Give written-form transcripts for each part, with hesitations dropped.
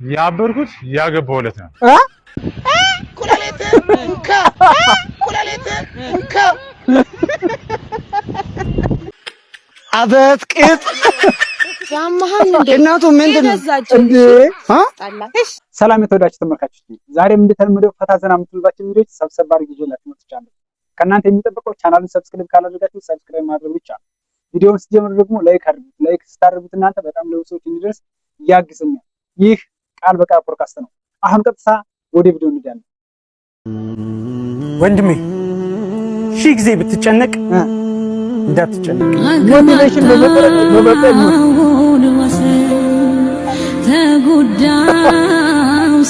ያበርኩት ያገባሁለት ነው። ኩላሊት እንካ፣ ኩላሊት እንካ። አበት ቅጥ ያመሃል እንዴ? እናቱ ምንድን ነው እንዴ? ሰላም የተወዳችሁ ተመልካቾች፣ ዛሬም እንደተለመደው ፈታ ዘና የምትሉባቸው ቪዲዮዎች ሰብሰብ አድርጌ ይዤላችሁ መጥቻለሁ። ከእናንተ የሚጠበቀው ቻናሉን subscribe ካላደረጋችሁ subscribe ማድረግ ብቻ ነው። ቪዲዮውን ስትጀምሩ ደግሞ like አድርጉት። Like ስታደርጉት እናንተ በጣም ለብዙ ሰዎች እንዲደርስ ያግዘኛል። ይህ ቃል በቃል ፖድካስት ነው። አሁን ቀጥታ ወደ ቪዲዮ እንሄዳለን። ወንድሜ፣ ሺህ ጊዜ ብትጨነቅ እንዳትጨነቅ። Motivation በመጠን ተጎዳው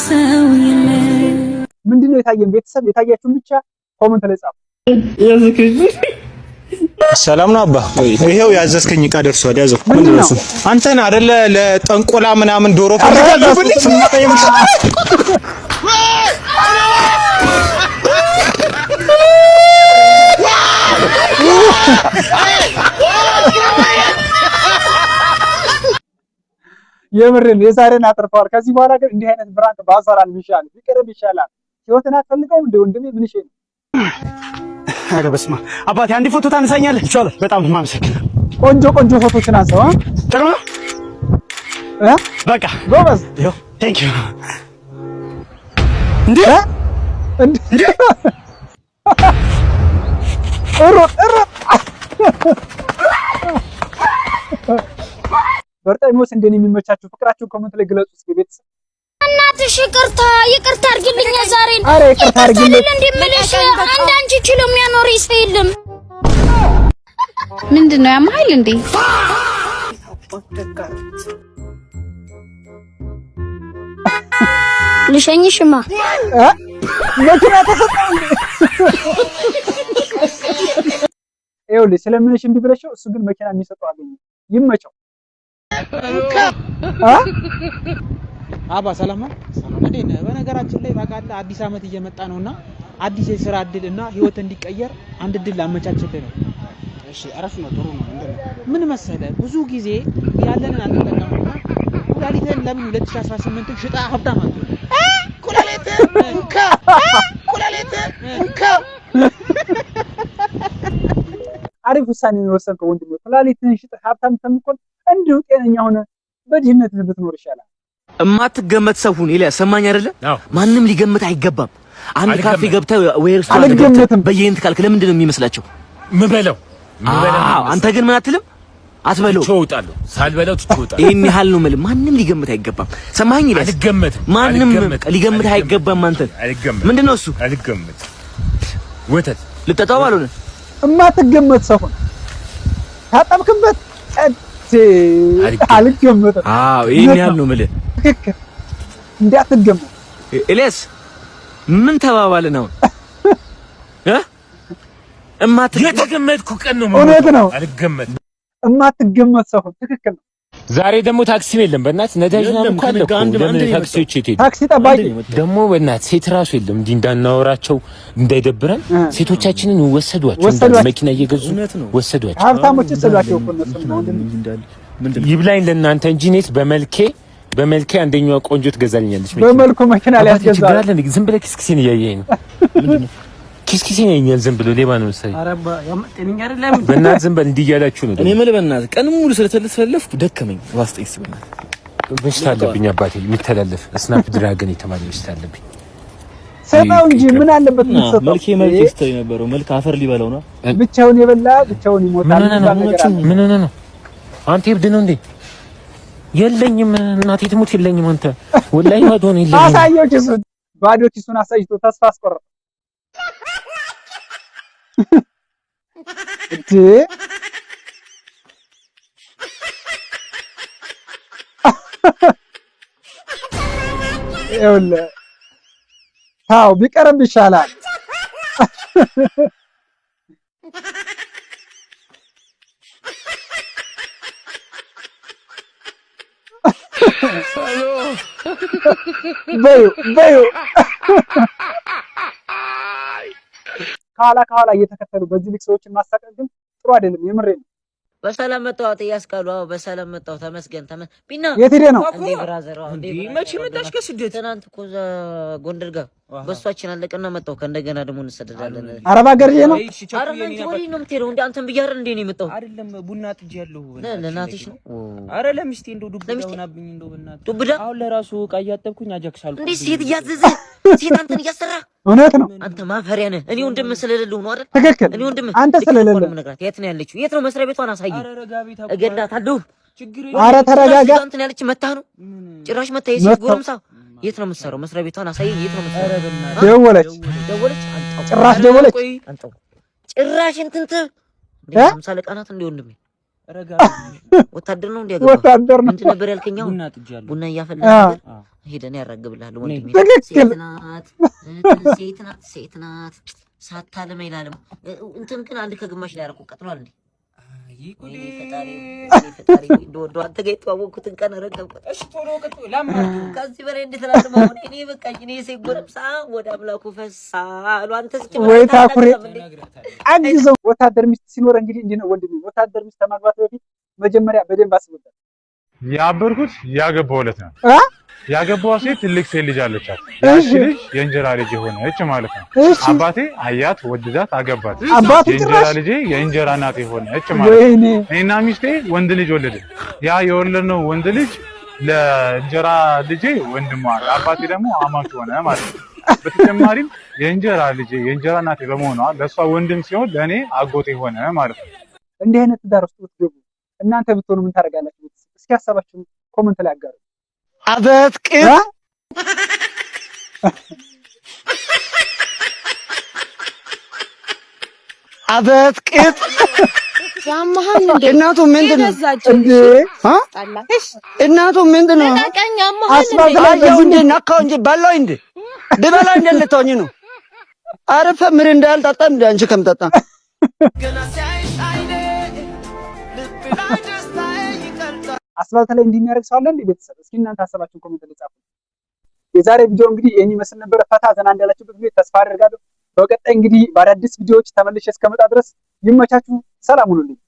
ሰው የለም። ምንድነው የታየን? ቤተሰብ የታያችሁን ብቻ comment ላይ ጻፉ። ሰላም ነው አባ። ይሄው ያዘዝከኝ እቃ ደርሷል። ያዘው። ምንድን ነው? አንተን አይደለ ለጠንቆላ ምናምን ዶሮ ፈልጋለሁ ብለህ። የምርን የዛሬን አጥርፈዋል። ከዚህ በኋላ ግን እንዲህ አይነት prank ባሰራን ይሻላል፣ ቢቀርብ ይሻላል። ህይወትን አትፈልገውም እንደ ወንድሜ? ምን ይሽ ነው? ኧረ በስመ አብ አባቴ፣ አንድ ፎቶ ታነሳኛለህ? ይቻላል። በጣም ነው የማመሰግነው። ቆንጆ ቆንጆ ፎቶችን አንሳው። ጥሩ ነው። እ በቃ ጎበዝ። ይኸው፣ thank you። እንዴ! እንዴ! ሩጥ ሩጥ። በርጠሚዎስ እንደኔ የሚመቻችሁ ፍቅራችሁን comment ላይ ግለጹ። እስኪ ቤተሰብ። እናትሽ ይቅርታ ይቅርታ አድርጊልኝ ዛሬን። አረ ይቅርታ አድርጊልኝ። አይደል እንዴ የምልሽ? አንድ አንቺ ችሎ የሚያኖር ሰው የለም። ምንድን ነው ያመሃል እንዴ? ልሸኝሽማ። እ መኪና ተሰጠው እንዴ? ይኸውልሽ ስለምንሽ እንዲህ ብለሽው እሱ ግን መኪና የሚሰጠው አገኘ። ይመቸው። እ አባ ሰላም ነው። እንዴት ነህ? በነገራችን ላይ ታውቃለህ አዲስ ዓመት እየመጣ ነውና አዲስ የስራ እድል እና ህይወት እንዲቀየር አንድ እድል ላመቻችልህ ነው። እሺ፣ አረፍ ነው፣ ጥሩ ነው። ምንድን ነው? ምን መሰለህ፣ ብዙ ጊዜ ያለንን አንጠቀምና ኩላሊትህን ለምን 2018 ሽጣ ሀብታም አትሆንም? ኩላሊት እንካ፣ ኩላሊት እንካ። አሪፍ ውሳኔ ነው የወሰንከው ወንድሜ። ኩላሊትህን ሽጠህ ሀብታም ከምትሆን እንዲሁ ጤነኛ ሆነ በድህነት ብትኖር ይሻላል። እማትገመት ሰው ሁን ኤልያስ፣ ሰማኝ አይደለ? ማንም ሊገምት አይገባም። አንድ ካፌ ገብተህ ወይ ሬስቶራንት ገብተህ አልገመትም። በየአይነት ካልክ ለምንድን ነው የሚመስላቸው? ምበለው። አዎ፣ አንተ ግን ምን አትልም? አትበለው። ትቼው እወጣለሁ። ሳልበላው ትቼው እወጣለሁ። ይሄን ያህል ነው የምልህ። ማንም ሊገምት አይገባም። ሰማኸኝ ኤልያስ? አልገመትም። ማንም አልገመትም። ሊገምት አይገባም። አንተን አልገመትም። ምንድን ነው እሱ? አልገመትም። ወተት ልጠጣው ባልሆነ እማትገመት ሰው ሁን። ታጠብክበት ቀጥ አልገመትም። አዎ፣ ይሄን ያህል ነው የምልህ። ትክክል፣ እንዳትገመት። ኤልያስ፣ ምን ተባባልን አሁን? እ የተገመትኩ ቀን ነው። እውነት ነው። አልገመትም። እማትገመት ሰው ሁን። ትክክል ነው። ዛሬ ደግሞ ታክሲም የለም። በእናትህ ነዳጅ ምናምን እኮ አለ እኮ። ለምን ታክሲዎች የት ሄዱ? ታክሲ ጠባቂ ደግሞ በእናትህ ሴት ራሱ የለም። እንዲህ እንዳናወራቸው እንዳይደብረን ሴቶቻችንን ወሰዷቸው። ወሰዷቸው። መኪና እየገዙ ወሰዷቸው። ሀብታሞች ወሰዷቸው እኮ እነሱ ነው ወንድሜ። ይብላኝ ለእናንተ እንጂ እኔስ በመልኬ በመልኬ አንደኛዋ ቆንጆ ትገዛልኛለች መኪና። በመልኩ መኪና አባቴ ሊያስገዛ ችግር አለ እንዴ? ዝም ብለህ ኪስኪሴን እያየኸኝ ነው። ኪስኪሴን ያየኛል ዝም ብሎ፣ ሌባ ነው መሰለኝ። በእናትህ ዝም በል፣ እንዲህ እያላችሁ ነው። እኔ የምልህ በእናትህ ቀን ሙሉ ስለተለፈለፍኩ ደከመኝ። ዋስጠኝ እስኪ በእናትህ። በሽታ አለብኝ አባቴ፣ የሚተላለፍ Snapdragon የተባለ በሽታ አለብኝ። ሰጠው እንጂ ምን አለበት የምትሰጠው? መልኬ መልኬ ስትል የነበረው መልክ አፈር ሊበላው ነው። ብቻውን የበላ ብቻውን ይሞታል ምን ሆነህ ነው? የሚባል ነገር አለ። ምን ሆነህ ነው አንተ? እብድ ነው እንዴ? የለኝም፣ እናቴ ትሙት የለኝም። አንተ ወላሂ ባዶ ነው፣ የለኝም። አሳየው ኪሱን፣ ባዶ ኪሱን አሳይቶ ተስፋ አስቆረጠ። እንዴ! ይኸውልህ ታው ቢቀርብ ይሻላል። በዩ በዩ ከኋላ ከኋላ እየተከተሉ በዚህ ልክ ሰዎችን ማሳቀቅ ግን ጥሩ አይደለም። የምሬ ነው። በሰላም መጣሁ። አጥያስካሉ። አዎ በሰላም መጣሁ። ተመስገን ቢና። የት ሄደህ ነው? እንዴ brother፣ አዎ እንዴ መቼ መጣሽ ከስደት? ትናንት እኮ እዛ ጎንደር ጋር በሷችን አለቀና መጣሁ። ከእንደገና ደግሞ እንሰደዳለን። አረብ ሀገር ሄደህ ነው? ኧረ አንተ ወዴት ነው የምትሄደው? እንዴ አንተን ብዬሽ አይደል እንዴ ነው የመጣሁት? አይደለም ቡና ጥጄ ያለሁ። ለእናትሽ ነው? ኧረ ለሚስቴ እንደው ዱብዳ ሆናብኝ እንደው በእናትህ። ዱብዳ? አሁን ለራሱ ዕቃ እያጠብኩኝ አጃክስ አልኩ። እንዴ ሴት እያዘዘ ሴት አንተን እያሰራ እውነት ነው። አንተ ማፈሪያ ነህ። እኔ ወንድምህ ስለሌለሁ ነው አይደል? ትክክል። እኔ ወንድምህ አንተ ስለሌለህ የምነግራት የት ነው ያለችው? የት ነው መስሪያ ቤቷን? አሳየኝ። እገድላታለሁ። ኧረ ተረጋጋ። እንትን ያለች መታህ ነው ጭራሽ መታ። የሴት ጎረምሳ የት ነው የምትሰራው? መስሪያ ቤቷን አሳየኝ። የት ነው የምትሰራው? ደወለች፣ ደወለች። አንጣው ጭራሽ ደወለች። አንጣው ጭራሽ እንትን እንዴ ሃምሳ አለቃ ናት እንዴ ወንድሜ? ወታደር ነው እንዴ ያገባው? ወታደር ነው። ምንድን ነበር ያልከኝ? አሁን ቡና እያፈላ ነበር። ሄደን ያራግብልሃል ወንድሜ። ትክክል። ሴት ናት፣ ሴት ናት፣ ሴት ናት። ሳታልመ ይላልም እንትን ግን አንድ ከግማሽ ላይ ያደረኩት ቀጥሏል እንዴ? ወይኔ ፈጣሪ፣ ወይኔ ፈጣሪ፣ እንደወደው አንተ ጋር የተዋወቅኩትን ቀን ረገምኩት። ከዚህ በላይ እንዴት እላለሁ? አሁን እኔ በቃኝ። እኔ የሴት ጎረምሳ ወደ አምላኩ ፈሳ አሉ። አንተ እስኪ ወይ ታኩሬ አግዘው። ወታደር ሚስት ሲኖር እንግዲህ እንዲህ ነው ወንድሜ። ወታደር ሚስት ከማግባት በፊት መጀመሪያ በደንብ አስብበት። ያበርኩት ያገባሁለት ነው። ያገባዋ ሴት ትልቅ ሴት ልጅ አለቻት። ያቺ ልጅ የእንጀራ ልጅ የሆነች ማለት ነው። አባቴ አያት፣ ወድዳት፣ አገባት። አባቱ የእንጀራ ጭራሽ ልጄ የእንጀራ እናት የሆነች ማለት ነው። ወይኔ እኔና ሚስቴ ወንድ ልጅ ወለድን። ያ የወለድነው ወንድ ልጅ ለእንጀራ ልጄ ወንድሟ፣ ለአባቴ ደግሞ አማች ሆነ ማለት ነው። በተጨማሪም የእንጀራ ልጄ የእንጀራ እናቴ በመሆኗ ለእሷ ወንድም ሲሆን ለእኔ አጎቴ ሆነ ማለት ነው። እንዲህ አይነት ትዳር ውስጥ ብትገቡ እናንተ ብትሆኑ ምን ታደርጋላችሁ? እስኪ ሀሳባችሁን comment ላይ አጋሩ። አበት ቅጥ አበት ቅጥ ያመሃል እንዴ? እናቱ ምንድን ነው እንዴ? እናቱ ምንድን ነው? ልቀቀኝ። ያመሃል እንዴ? አስፋልት ላይ አየሁ እንዴ ነካው እንጂ በላው እንዴ ብበላ እንዴ ልትሆኝ ነው? አረፈ ምር እንዳልጠጣ እንደ አንቺ ከምጠጣ አስፋልት ላይ እንዲህ የሚያደርግ ሰው አለ እንዴ? ቤተሰብ እስኪ እናንተ ሀሳባችሁን comment ላይ ጻፉ። የዛሬ ቪዲዮ እንግዲህ ይህን ይመስል ነበረ። ፈታ ዘና እንዳላችሁበት ቪዲዮ ተስፋ አደርጋለሁ። በቀጣይ እንግዲህ በአዳዲስ ቪዲዮዎች ተመልሼ እስከመጣ ድረስ ይመቻችሁ። ሰላም ሁኑልኝ።